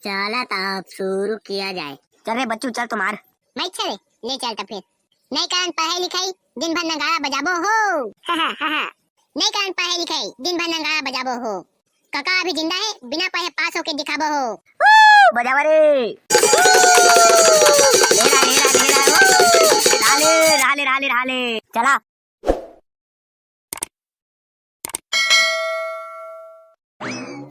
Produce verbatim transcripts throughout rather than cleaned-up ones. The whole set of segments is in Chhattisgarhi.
चला त अब शुरू किया जाए। चल रे बच्चू, चल तो मार। मैं चले, ले चल त फिर। नहीं करन पढ़ाई लिखाई, दिन भर नगाड़ा बजाबो हो। नहीं करन पढ़ाई लिखाई, दिन भर नगाड़ा बजाबो हो। काका अभी जिंदा है, बिना पढ़े पास होके दिखाबो हो। बजावा रे। ढेरा, ढेरा, ढेरा, ओ। राले, राले, राले, राले। चला।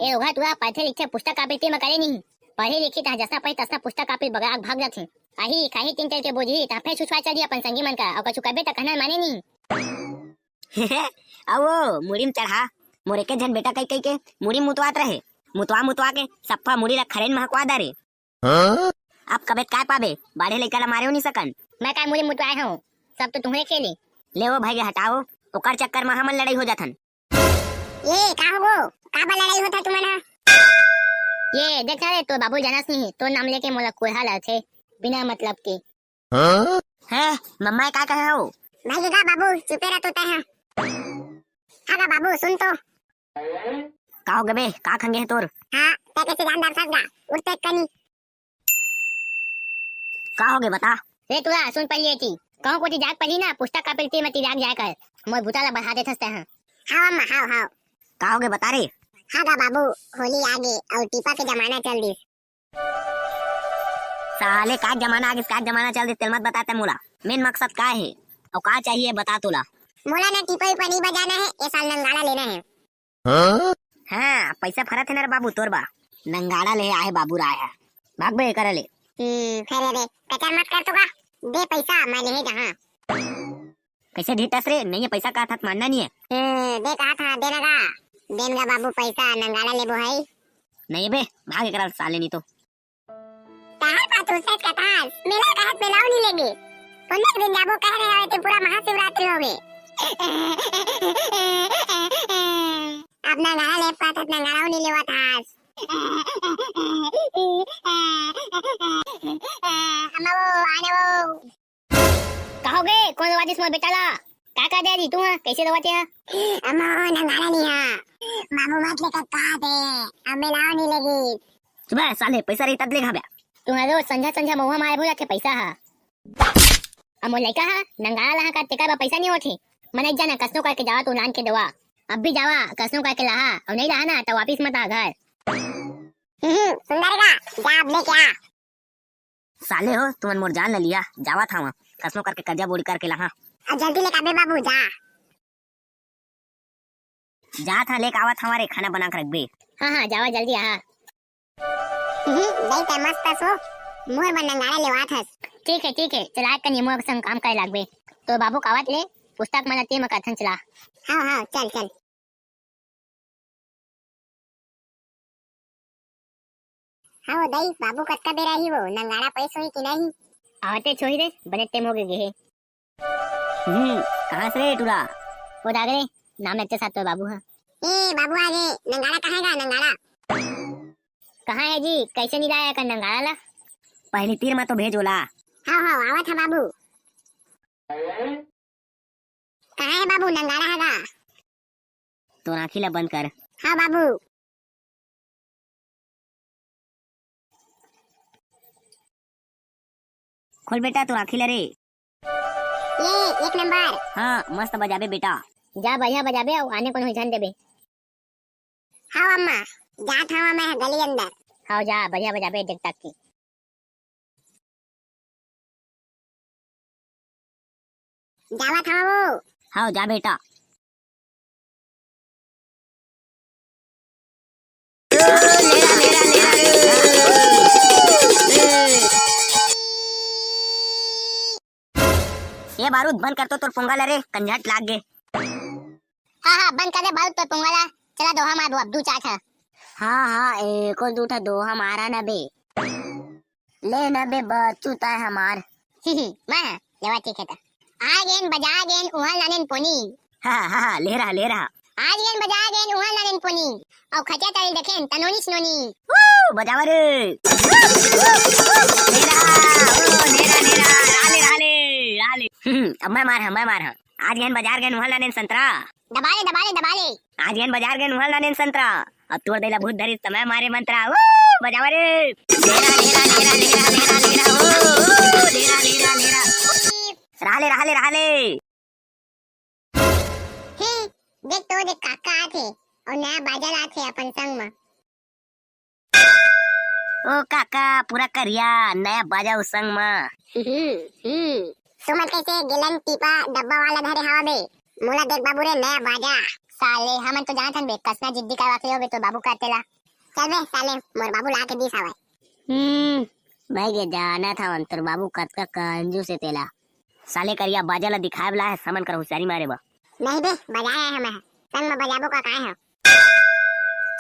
ए ओघा टूरा पढ़थे लिखथे पुस्तक कापी तीर म करे नहीं। पढ़ी लिखी तहाँ जसना पढ़ी तसना पुस्तक कापी बगरा के भाग जाथे। आही खाही तीन तेल के बोझी तहाँ फेर छुछुआ चल दिया अपन संगी मन का, अउ कछु कबे त कहना माने नहीं। अउ वो मुड़ी म चढ़ा, मोर एके झन बेटा कई कई के मुड़ी मुतवात रहे, मुतवा मुतवा के सफ्फा मुड़ी ला खरेन महकवा डारे। हाँ? अब कबे काय पाबे, बाढ़े लइका ला मारे हो नहीं सकन। मैं काय मुड़ी मुतवाए हूँ, सब तो तुम्हरे खेल हे। ले वो भाई के हटाओ, ओकर चक्कर में हमन लड़ाई हो जाथन। ये का होगो? काबर लड़ाई होत हे तुमन ह? ये देख ना रे, तोर बाबू जानस नहीं, तोर नाम लेके मोला कोढ़ा लगथे, बिना मतलब के। हाँ? हैं, मम्मा का कहे हो? भाई गा बाबू, चुपे रह तो तैं ह। हाँ गा बाबू, सुन तो। का होगे बे, का खंगे हे तोर? हाँ, तैं कैसे जानदार फंस गा, उठ तो एक कनी। का होगे बता? रे टूरा, सुन पहली एती। कहूँ कोती जाग पहली ना, पुस्तक कापी तीर म तिरियाक जाए कर। मोर बुता ला बढ़ा देथस तैं ह। हाव अम्मा, हाव, हाव। का होगे बता रे? हाँ गा बाबू, होली आगे अउ टीपा के जमाना चल दिस। साले का जमाना आगे, का जमाना चल दिस, तेला मत बता तैं मोला। मेन मकसद का हे? अउ का चाहिए बता तोला? मोला ना टीपा वीपा नहीं बजाना हे, ए साल नंगाड़ा लेना हे। हाँ? हाँ, पैसा फरत हे ना रे बाबू तोर बा। नंगाड़ा ले आहे बाबू राय है। भाग बे एकर ले। हम्म, फेर रे, कचर मत कर तो का। दे पैसा, मैं लेहे जहाँ। कैसे ढीठस रे? नहीं है पैसा, कहा था मानना नहीं है। हम्म, दे कहा था, दे ना गा। देन गा बाबू पैसा, नंगाड़ा लेबो है। नहीं बे, भाग एकर साले नहीं तो। तहार बात तो सच कथस, मेला कहत मेलाओ नहीं लेगे। पुन्ने के दिन जाबो कह रहे हवे ते पूरा महाशिवरात्रि होगे। अब नंगाड़ा ले पाथस, नंगाड़ाओ नहीं लेवत हस। अम्मा वो, आने वो। का होगे? कोन रोवा दिस मोर बेटा ला? का कर दे जी तू, हाँ? कैसे रोवत हे? अम्मा, नंगाड़ा नहीं हा। बाबू मत लेकर कहा थे, अब मेलाओ नहीं लेगी। चुप है साले, पैसा रही तब ले घाबे। तुम्हारे रोज संझा संझा महुआ मारे भूला थे पैसा हा। अब मोर लइका हा, नंगाड़ा लहा का तेकर बा पैसा नहीं होथे। मने जाना कसनो करके जावा तू लान के देवा। अब भी जावा, कसनो करके लहा, और नहीं लहा ना तो वापिस मत आ घर। हम्म, सुंदर का, जा अब लेके आ। साले हो, तुमन मोर जान ल लिया, जावत हवं, कसनो करके कर्जा बोड़ी करके लहा। आ, जल्दी लेके आबे बाबू, जा। जात हं, लेके आवत हवं रे, खाना बना के रखबे। हाँ, हाँ, जावा जल्दी, हाँ। हम्म, दई त मस्त हस वो, मोर बर नंगाड़ा लेवात हस। ठीक है, ठीक है, चला कन ये मोर संग काम करे लागबे। तो बाबू कावत ले, पुस्तक मन ल तीर म कथन चला। हाँ, हाँ, चल, चल। हाँ वो दई, बाबू कतका बेर आही वो, नंगाड़ा पैस होही कि नहीं? आवते छोही रे, बने टेम हो गे हे। हम्म, कहाँ से रे टूरा? वो दाग रे, नाम लेते साथ तो बाबू हा। ए बाबू आ गे, नंगाड़ा कहाँ हे गा, नंगाड़ा? कहाँ है जी, कैसे नहीं लाया कर नंगाड़ा ला? पहली तीर में तो भेज ओला। हाँ, हाँ, आवत हा बाबू। कहाँ है बाबू, नंगाड़ा हा गा? तोर आँखी ला बंद कर। हाँ बाबू। खोल बेटा, तोर आँखी ला रे। ये, एक नंबर। हाँ, मस्त बजाबे बेटा। जा, बढ़िया बजाबे, अउ आने कोनो ध्यान देबे। हाँ अम्मा, जात हवं मैं गली अंदर। हाँ, जा, बढ़िया बजाबे, देख ताक के। जावत हवं वो। हाँ, जा बेटा। ये बारूद बंद कर तो तोर पोंगा ला रे, कंझट लाग गे। हाँ, हाँ, बंद कर दे बारूद तोर पोंगा ला। चला दोहा मार दो अब, दू चार ठा। हाँ, हाँ, एको दू ठा दोहा मारा ना बे। ले ना बे बच्चू तय हमार। ही, ही, मैं, हाँ, लेवा ठीक है त। आ गेन, बजा गेन, उहल नानेन पोनी। हाँ, हाँ, हाँ, ले रहा, ले रहा। आज गेन, बजा गेन, उहल नानेन पोनी। अउ खचा ताली देखेन, तनोनी सनोनी। वो, बजावा रे। ले रहा, ओ, ले रहा, ले रहा, राले, राले, राले। हम्म, अब मैं मार हाँ, मैं मार हाँ। आज गेन बजार गेन उहल नानेन संतरा। दबा ले, दबा ले, दबा ले। आज गेन बजार गेन उहल नानेन संतरा। अब तोर देला भूत धरिस त मैं मारे मंतरा। वो! बजावा रे। लेरा, लेरा, लेरा, लेरा, लेरा, लेरा, ओ, ओ, लेरा, लेरा, लेरा। रहा ले, रहा ले, रहा ले। हे, देख तो, देख काका आथे, अउ नया बाजा लाथे अपन संग म। ओ काका, पूरा करिया, नया बाजा उ संग म। हम्म, हम्म। तुमन कैसे गिलन टीपा डब्बा वाला धरे हवा बे? मोला देख बाबू रे, नया बाजा। साले, हमन तो जानत हन बे, कसना जिद्दी करवा के हो बे, तो बाबू करते ला। चल बे साले, मोर बाबू ला के दिस हवय। हम्म, भाई के जानत हवन, तोर बाबू कतका कंजूस हे तेला। साले करिया, बाजा ला दिखाए वाला है, हमन कर होशियारी मारे बा। नहीं बे, बजाए है हमें, संग में बजाबो का काहे हो?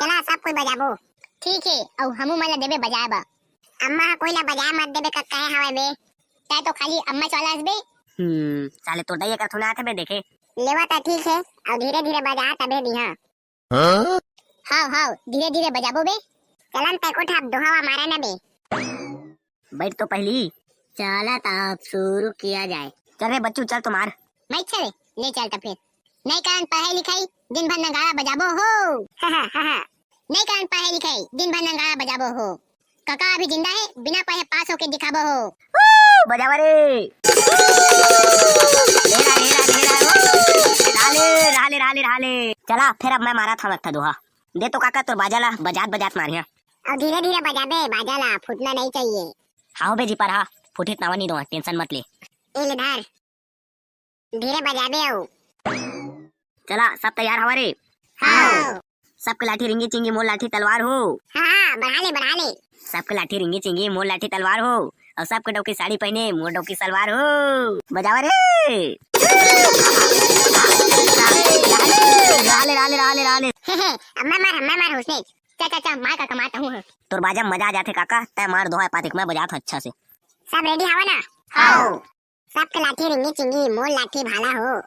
चला, सब कोई बजाबो। ठीक है, अउ हमू मन ला देबे बजाए बा। अम्मा ह कोई ला बजाए मत देबे का कहे हवय बे। तै तो खाली अम्मा चाला हस बे। हम्म, साले तोर दाई एकर थुना आथे बे देखे। लेवा त ठीक है, अउ धीरे धीरे बजा तबे दिहा। हाँ? हाव, हाव, धीरे धीरे बजाबो बे। चलन तै कोठा अब दोहावा मारा ना बे। बैठ तो पहली। चला त अब शुरू किया जाए। चल रे बच्चू, चल तो मार। मैं चले, ले चल त फिर। नहीं करन पढ़ाई लिखाई, दिन भर नगाड़ा बजाबो हो। नहीं करन पढ़ाई लिखाई, दिन भर नगाड़ा बजाबो हो। काका अभी जिंदा है, बिना पढ़े पास होके दिखाबो हो। बजावा रे। हेरा, हेरा, हेरा, ओ। राले, राले, राले, राले। चला, फिर अब मैं मारा था मत्था दोहा। दे तो काका तोर बाजा ला, बजात बजात मारिया। अउ धीरे धीरे बजाबे, बाजा ला फूटना नहीं चाहिए। हाव बे जी पर हा, फूटित नावा नहीं दो, tension मत ले। ए ले धर। धीरे बजाबे अउ। चला, सब तैयार हवा रे? हाँ। सबके लाठी रिंगी चिंगी, मोर लाठी तलवार हो। हाँ, हाँ, बढ़ा ले, बढ़ा ले। सबके लाठी रिंगी चिंगी, मोर लाठी तलवार हो। अउ सबके डौकी साड़ी पहने, मोर डौकी सलवार हो। बजावा रे। राले, राले, राले, राले। अब मैं मार, मैं मार, हुसने। चा, चा, चा, मार का कमाता हूँ। तोर बाजा मजा आ जाथे काका, तै मार दोहा पातिक, मैं बजात हूँ अच्छा से। सब ready हवा ना? हाँ। सबके लाठी रिंगी चिंगी, मोर लाठी भाला हो।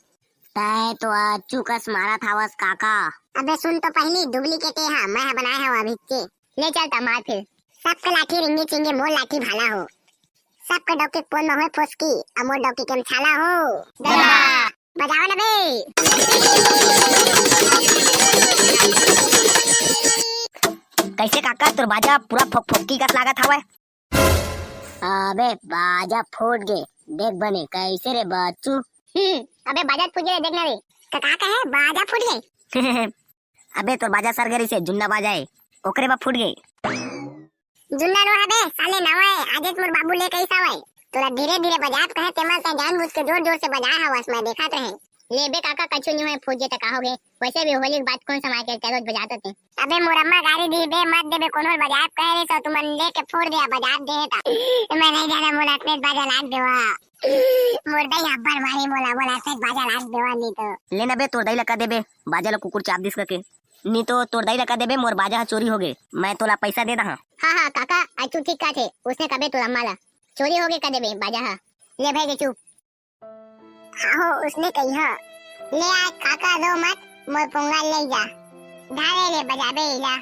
तै तो अचू कस मारत हवस काका। अबे सुन तो पहली, duplicate हा, मैं हा बनाए हव अभी के। ले चल त मार फिर। सबके लाठी रिंगी चिंगी, मोर लाठी भाला हो। सबके डौकी पोन में होए फुसकी, अउ मोर डौकी के छाला हो। दादा। बजाओ ना बे। कैसे काका तोर बाजा पूरा फोक फोकी कस लागत हवय? अबे बाजा फूट गे, देख बने कैसे रे बच्चू। हम्म, अबे बाजा फूट गे, देख ना रे। का, का कहे? बाजा फूट गे? अबे तोर बाजा सर गे रहिसे, जुन्ना बाजा है, ओकरे बा फूट गे। जुन्ना नो हबे, साले नवा है, आजेच मोर बाबू ले कैसा हवय। तोला धीरे धीरे बजात कहे, तेमा से जानबूझ के जोर जोर से बजाए हवस, मैं देखत रहे। ले बे काका, कछु नहीं होय, फूट गे त का हो गे? वैसे भी होली के बाद कौन सा मार के रोज बजात होते? अबे मोर अम्मा गारी दी बे, मत देबे, कोनो बजाए कहे रे, तो तुमन लेके फोड़ दे, बजात दे ता। मैं नहीं जाना, मोला अपने बाजा लाग देवा। मोर दई अब्बड़ मारी मोला, मोला से बाजा लाग देवा नहीं तो। ले ना बे, तोर दई ला का देबे, बाजा ला कुकुर चाप दिस के। नहीं तो तोर दई ला का देबे, मोर बाजा हा चोरी हो गे, मैं तोला पैसा दे दहा। हाँ, हाँ, काका, आज तू ठीक कहा थे, उसने कबे तोर अम्मा ला चोरी हो गे का देबे बाजा हा। ले भाई के चुप। आहो, उसने कहिया। ले आय काका, रो मत, मोर पोंगल ले जा। धारे ले बजाबे इला।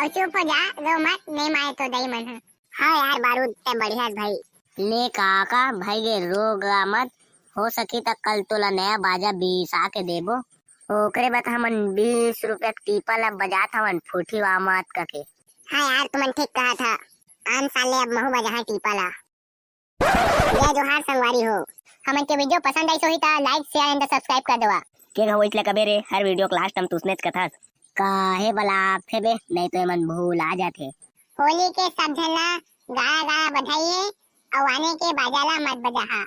अउ चुप हो जा, रो मत, नहीं माने तो दई मन ह। हाँ यार बारूद, ते बढ़िया भाई। ले काका, भाई के रो गा मत, हो सकी त कल तोला नया बाजा बिसा के देबो। ओकरे बाद हमन बीस रुपया के टीपा ला बजात हवन, फूटी वा मत कके। हाँ यार, तुमन ठीक कहा था। आन साल ले अब महू बजाहा टीपा ला। जय जोहार संगवारी हो। हमन के video पसंद आइस होही त like, share and subscribe कर देवा। के घवइच ले कबे रे, हर video के last हम तुसनेच कथस। काहे बलाथे बे, नहीं तो एमन भूला जाथे। होली के सब झन ला गाड़ा गाड़ा बधाई हे, अउ आने के बाजा ला मत बजाहा।